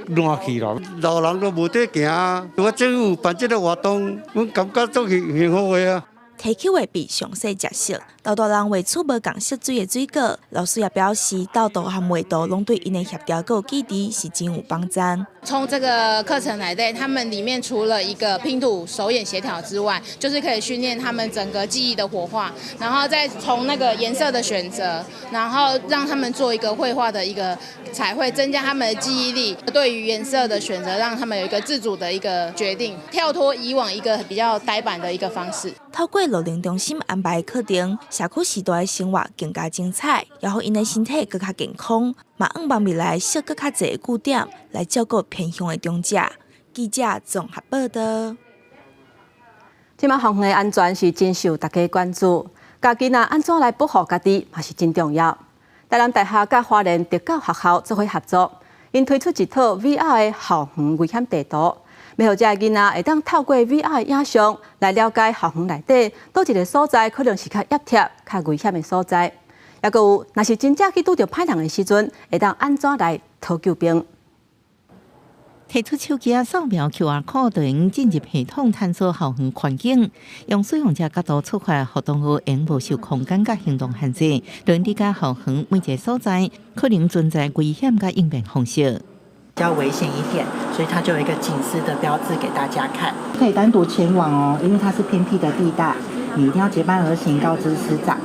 爛去咯。老人都無得行，我政府辦這个活動，阮感覺足幸福的啊。提起畫筆詳細解釋，老大人畫出無仝色水的水果。老師也表示，鬥圖和畫圖攏對𪜶的協調佮記憶是真有幫助。從這個課程來的，他們裡面除了一個拼圖手眼協調之外，就是可以訓練他們整個記憶的活化，然後再從那個顏色的選擇，然後讓他們做一個繪畫的一個彩繪，增加他們的記憶力。對於顏色的選擇，讓他們有一個自主的一個決定，跳脫以往一個比較呆板的一個方式。透過樂齡中心安排課程，社區時代的生活更加精彩，也予𪜶的身體閣較健康，嘛向望未來設閣較濟據點來照顧偏鄉的長者。記者綜合報道。這擺校園的安全是真受大家關注，教囡仔按怎來保護家己嘛是真重要。台南大學佮花蓮特教學校做伙合作，𪜶推出一套 VR 的校園危險地圖，欲予遮的囡仔會當透過 VR 影像來了解校園內底佗一个所在可能是較壓貼、較危險的所在。猶閣有，若是真正去拄著歹人的時陣，會當按怎來討救兵。提出手機掃描 QR code 就能進入系統探索校園環境，用使用者角度出發，予同學會無受空間佮行動限制，就能理解校園每一个所在可能存在危險佮應變方式。較危險一點，所以它就有一個警示的標誌給大家看。可以單獨前往哦，因為它是偏僻的地帶，你一定要結伴而行，告知師長。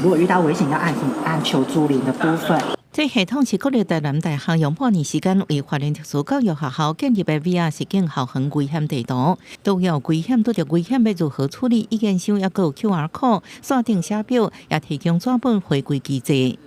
如果遇到危險，要按按求助鈴的部分。這系統是國立台南大學用半年時間為花蓮特殊教育學校建立的 VR 實境校園危險地圖，都有危險，拄著危險欲如何處理？意見箱抑閣有 QR code，線頂寫表，也提供紙本回饋機制。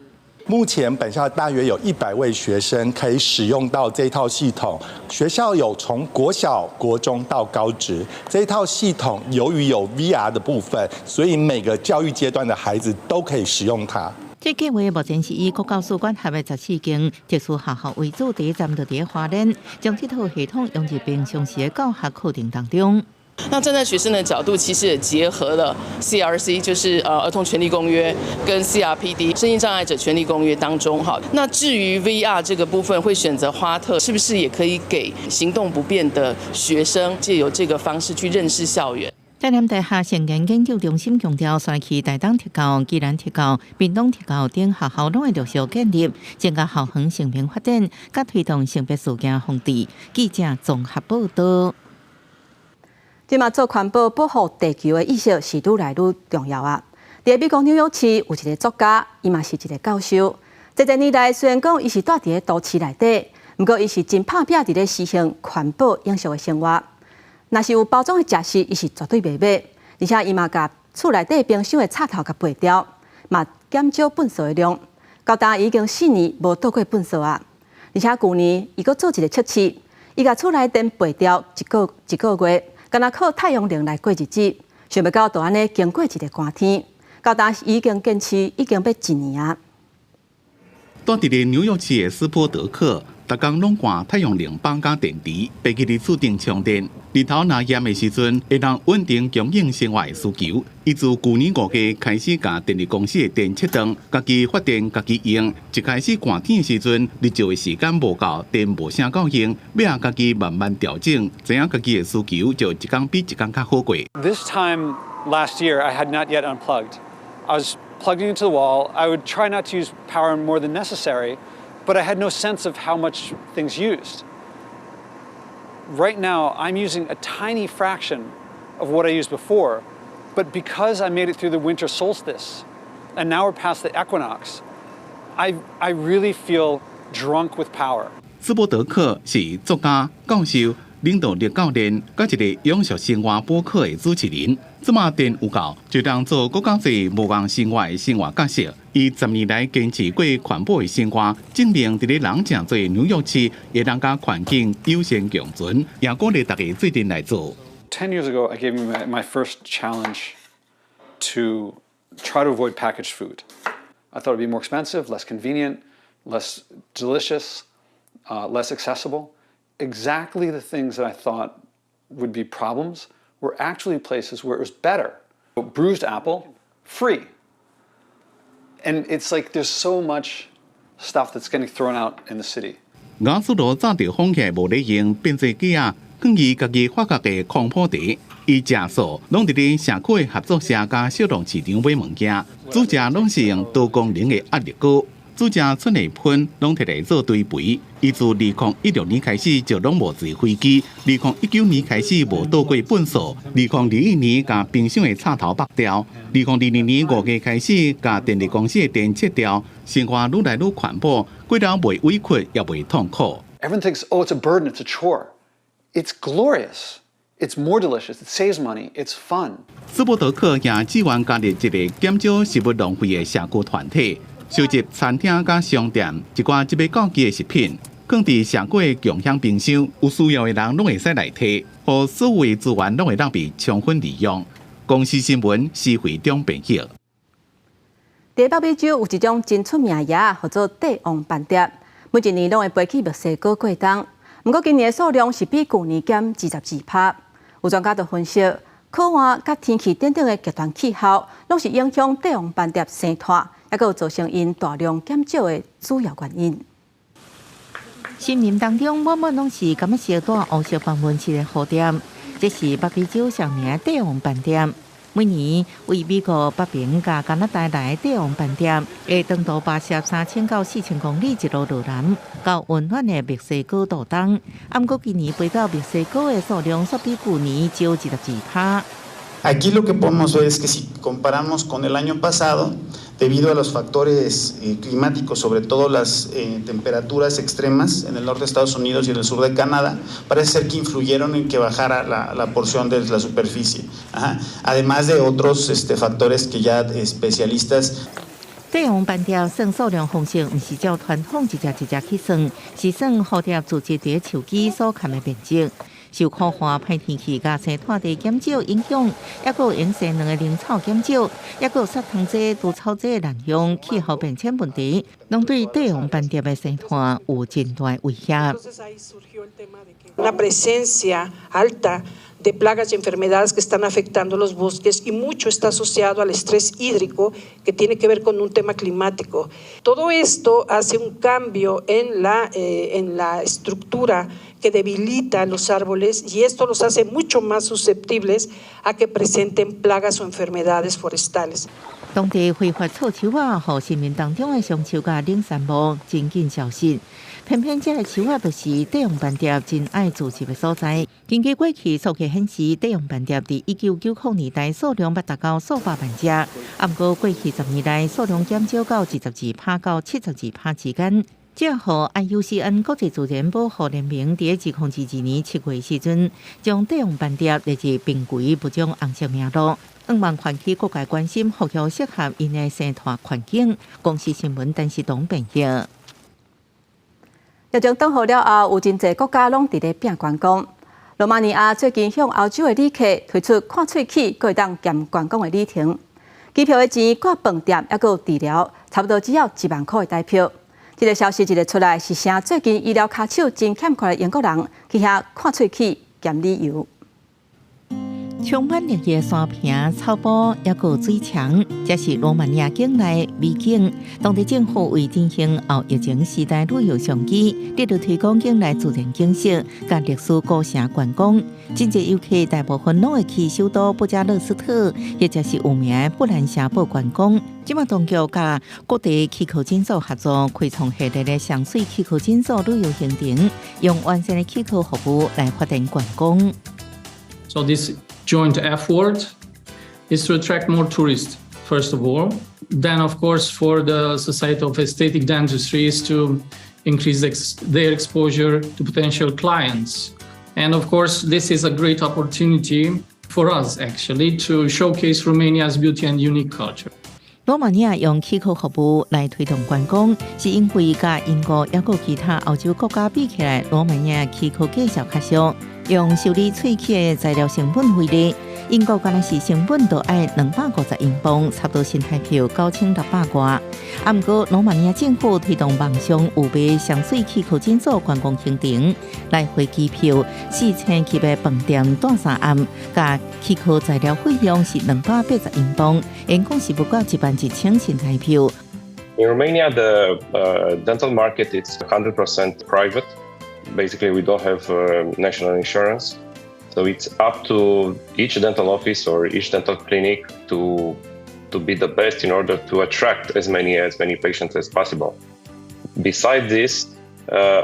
目前本校大約有100位學生可以使用到這套系統。學校有從國小、國中到高職，這套系統由於有 VR 的部分，所以每個教育階段的孩子都可以使用它。這計畫目前是以國教署管轄的14間特殊學校為主，第一站就佇花蓮，將這套系統融入平常時的教學課程當中。那站在學生的角度，其實也結合了 CRC，就是兒童權利公約跟 CRPD 身心障礙者權利公約當中哈。那至於 VR 這個部分，會選擇華特，是不是也可以給行動不便的學生借由這個方式去認識校園？台南大學成研研究中心強調，山區台東特教、宜蘭特教、屏東特教等學校攏會陸續建立，增加校園性平發展，佮推動性別事件防治。記者綜合報道。這馬做環保保護地球的意識是愈來愈重要啊！佇美國紐約市有一個作家，伊嘛是一個教授。這幾年來，雖然講伊是蹛佇咧都市內底，毋過伊是真拍拚佇咧實行環保永續的生活。若是有包裝的食食，伊是絕對袂買。而且伊嘛共厝內底冰箱的插頭共拔掉，嘛減少糞埽的量。到今已經4年無倒過糞埽啊！而且舊年伊閣做一個測試，伊共厝內電拔掉一個月，干焦靠太陽能來過日子，想袂到就按呢經過一個寒天，到今已經堅持已經欲一年啊！蹛佇咧紐約市的斯波德克，逐工攏掛太陽能板佮電池，袂記佇厝頂充電。日頭若炎的時陣，會當穩定供應生活的需求。伊自舊年5月開始，共電力公司的電切斷，家己發電，家己用。一開始寒天的時陣，日照的時間無夠，電無啥夠用，尾仔家己慢慢調整，知影家己的需求就一工比一工較好過。 This time last year, I had not yet unplugged. I was plugging into the wall. I would try not to use power more than necessary, but I had no sense of how much things used. Right now, I'm using a tiny fraction of what I used before, but because I made it through the winter solstice, and now we're past the equinox, I really feel drunk with power. 斯波德克是作家、教授、領導力教練，佮一個永續生活播客的主持人。這馬電有夠，就當做閣較濟無仝生活的生活角色。伊10年來堅持過環保的生活，證明佇咧人誠濟紐約市，會當佮環境友善共存，也鼓勵大家做陣來做。 10 years ago, I gave me my first challenge to try to avoid packaged food. I thought it'd be more expensive, less convenient, less delicious, less accessible. Exactly the things that I thought would be problems were actually places where it was better. Bruised apple, free. And it's like there's so much stuff that's getting thrown out in the city. 亞斯羅早就放棄無咧用，變做機仔，放伊家己發覺的空鋪地。伊食素，攏佇咧社區的合作社佮小農市場買物件，煮食攏是用多功能的壓力鍋。煮食出的糞攏提來做堆肥。伊自2016年開始就攏無坐飛機，2019年開始無倒過糞埽，2021年共冰箱的插頭拔掉，2022年5月開始共電力公司的電切掉，生活愈來愈環保，過了袂委屈也袂痛苦。 Everyone thinks, oh, it's a burden, it's a chore. It's glorious. It's more delicious. It saves money. It's fun. 斯波德克也志願加入一個減少食物浪費的社區團體。收集餐廳佮商店一寡這欲過期的食品，放佇社區的共享冰箱，有需要的人攏會使來提，予所有資源攏會當被充分利用。公視新聞施惠中編譯。佇北美洲有一種真出名的蛾仔，號做帝王斑蝶，每一年攏會飛去墨西哥過冬。毋過今年的數量是比舊年減22%。有專家就分析，洘旱佮天氣等等的極端氣候，攏是影響帝王斑蝶生湠，抑閣有造成𪜶大量減少的主要原因。森林當中滿滿攏是柑仔色帶烏色斑紋的蝴蝶，這是北美洲上名的帝王斑蝶。每年為美國北邊佮加拿大來的帝王斑蝶，會長途跋涉3000到4000公里，一路落南到溫暖的墨西哥度冬。毋過今年飛到墨西哥的數量，煞比舊年少22%。 Aquí lo que podemos ver es que si comparamos con el año pasado, debido a los factores climáticos, sobre todo las temperaturas extremas en el norte de Estados Unidos y en el sur de Canadá, parece ser que influyeron en que bajara la porción de la superficie. Ajá. Además de otros factores que ya especialistas 帝王斑蝶算數量方式，毋是照傳統一隻一隻去算，是算蝴蝶組織佇樹枝所崁的面積。受苦旱歹天氣佮生炭地減少影響，抑閣有蠅生卵的靈草減少，抑閣有殺蟲劑、除草劑濫用、氣候變遷問題，攏對帝王斑蝶的生態有真大威脅。 Una presencia alta de plagas y enfermedades que están afectando los bosques y mucho está asociado al estrés hídrico que tiene que ver con un tema climático. Todo esto hace un cambio en la estructura que debilita los árboles y esto los hace mucho más susceptibles a que presenten plagas o enfermedades forestales. 當地非法錯樹仔，予森林當中的松樹佮冷杉木真緊消失。偏偏這个樹仔就是帝王斑蝶真愛聚集的所在。根據過去數據顯示，帝王斑蝶佇1990年代數量捌達到數百萬隻，毋過過去10年來數量減少到22%到72%之間。這予 IUCN 國際自然保護聯盟佇2022年7月時陣，將帝王斑蝶列入瀕危物種紅色名錄，向望喚起各界關心，復育適合𪜶的生態環境。公視新聞陳世東編譯。疫情轉好了後，有真濟國家攏佇咧拼觀光。羅馬尼亞最近向歐洲的旅客推出看喙齒，閣會當兼觀光的旅程。機票的錢掛飯店，抑閣有治療，差不多只要1萬箍的台票。這个消息一个出來，是啥最近醫療跤手真欠缺的英國人去遐看喙齒兼旅遊。充滿綠意的山坪、草坡，抑閣有水牆，這是羅馬尼亞境內美景。當地政府為振興後疫情時代旅遊商機，致力推廣境內自然景色、佮歷史古城觀光。真濟遊客大部分攏會去首都布加勒斯特，或者是有名的布蘭城堡觀光。這馬當局佮各地齒科診所合作，開創系列的雙喙齒科診所旅遊行程，用完善的齒科服務來發展觀光。 So this joint effort is to attract more tourists, first of all. Then, of course, for the Society of Aesthetic Dentistry is to increase their exposure to potential clients. And of course, this is a great opportunity for us actually to showcase Romania's beauty and unique culture. 羅馬尼亞用齒科服務來推動觀光，是因為佮英國抑閣其他歐洲國家比起來，羅馬尼亞齒科價數較俗。用修理喙齒的材料成本為例，英國敢若是成本就愛250英鎊，差不多新台票9600外。啊，毋過羅馬尼亞政府推動網上預備雙喙齒科診所觀光行程，來回機票4星級的飯店蹛3暗，佮齒科材料費用是280英鎊，應講是無到11,000新台票。 In Romania, the dental market is 100% private. Basically, we don't have national insurance. So it's up to each dental office or each dental clinic to be the best in order to attract as many patients as possible. Besides this,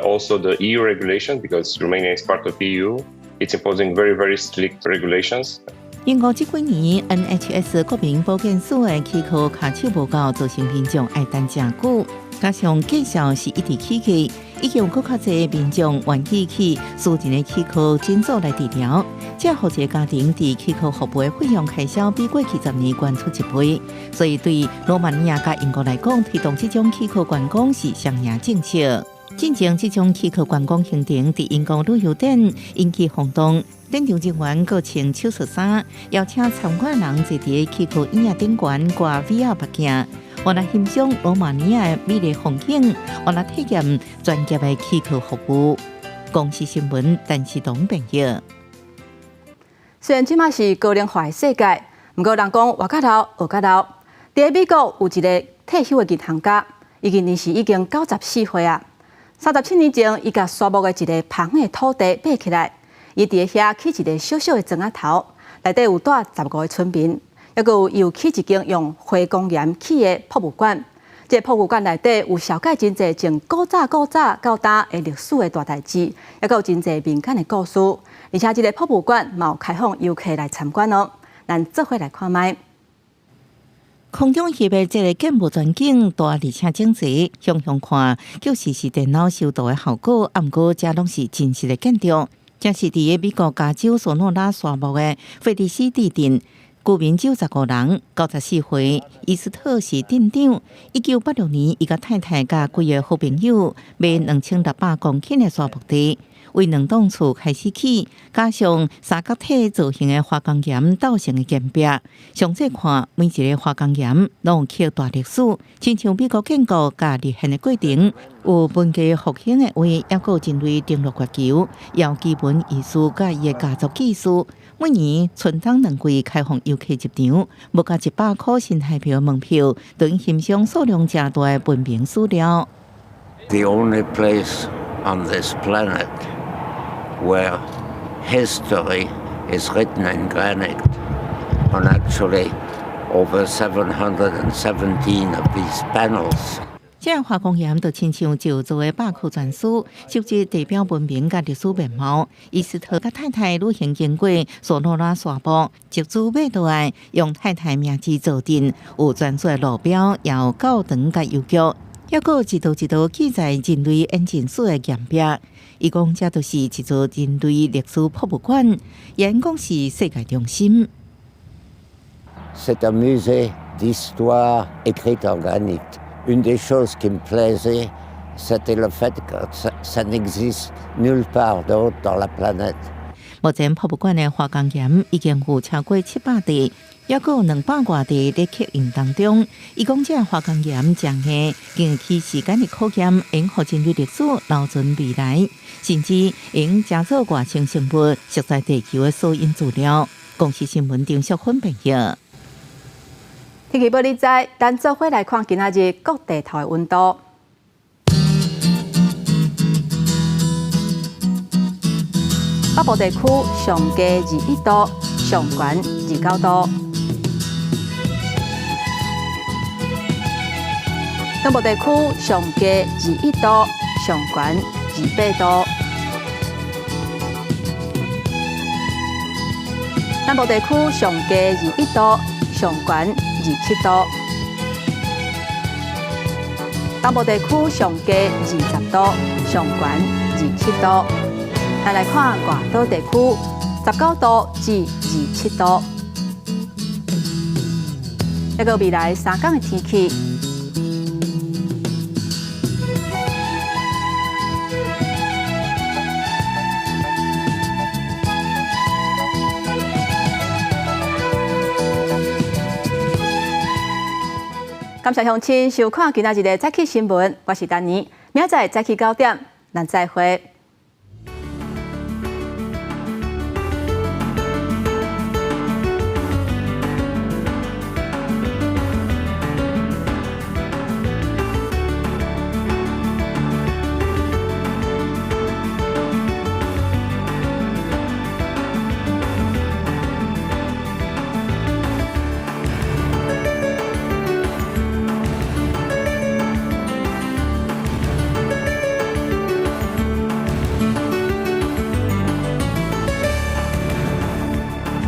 also the EU regulation, because Romania is part of EU, it's imposing very, very strict regulations. 英國這幾年 NHS 國民保健署的齒科跤手無夠，造成民眾愛等誠久。加上價數是一直起價，已經有閣較濟民眾願意去私人的齒科診所來治療。這予一个家庭佇齒科服務的費用開銷比過去10年懸出一倍。所以對羅馬尼亞佮英國來講，推動這種齒科觀光是雙贏政策。進前這種齒科觀光行程佇英國旅遊展引起轟動，展場人員閣穿手術衫，邀請參觀人坐佇齒科椅仔頂懸掛 VR 目鏡，予人欣賞羅馬尼亞的美麗風景，予人體驗專業的齒科服務。公視新聞陳世東編譯。雖然這馬是高齡化的世界，毋過人講活較老，學較老。佇美國有一个退休的銀行家，伊今年是已經94歲啊。37年前，伊共沙漠的一个芳的土地買起來，伊佇遐起一个小小的莊仔頭，內底有蹛15個村民。猶閣有又起一間用花崗岩起的博物館。這個博物館內底有紹介真濟從古早古早到今的歷史的大代誌，猶閣有真濟民間的故事。而且這个博物館嘛有開放遊客來參觀哦。咱做伙來看覓。空中翕的這个建物全景大而且整齊，向向看，就是電腦修圖的效果，啊，毋過這攏是真實的建築。這是佇个美國加州索諾拉沙漠的費利斯蒂鎮，居民只有15人，94歲，伊斯特是鎮長。1986年，伊佮太太佮幾个好朋友買2600公頃的沙漠地，為兩棟厝開始起，加上三角體造型的花崗岩鬥成的岩壁。詳細看，每一个花崗岩攏有刻大歷史，親像美國建國佮立憲的過程，有文藝復興的話，猶閣有人類登陸月球，也有奇聞異事佮伊的家族記事。每年春冬兩季開放遊客入場，無價100箍新台幣的門票，等於欣賞數量誠大的文明史料。 The only place on this planet where history is written in granite on actually over 717 of these panels. 這花崗岩就親像石做的百科全書，收集地表文明佮歷史面貌。伊斯特佮太太旅行經過索諾拉沙漠，集資買落來，用太太名字做鎮，有專屬的路標，也有教堂佮郵局，猶閣一道一道記載人類演進史的岩壁。伊講，這就是一座人類歷史博物館，也講是世界中心。 C'est un musée d'histoire écrite en granit. Une des choses qui me plaisait, c'était le fait que ça n'existe nulle part d'autre dans la planète. 目前博物館的花崗岩已經有超過700塊，猶閣有200外塊佇刻印當中。伊講，這花崗岩誠硬，經得起時間的考驗，會予人類歷史留存未來，甚至會成做外星生物熟悉地球的索引資料。公視新聞張淑芬編譯。天氣報你知，咱做伙來看今仔日各地頭的溫度。北部地區上低21度，上懸29度。中部地區上低21度，上懸28度。南部地區上低21度，上懸27度。東部地區上低20度，上懸27度。咱來看外島地區，19度至27度。這個未來3天的天氣。感謝鄉親收看今仔日的早起新聞，我是丹妮，明仔載早起9點，咱再會。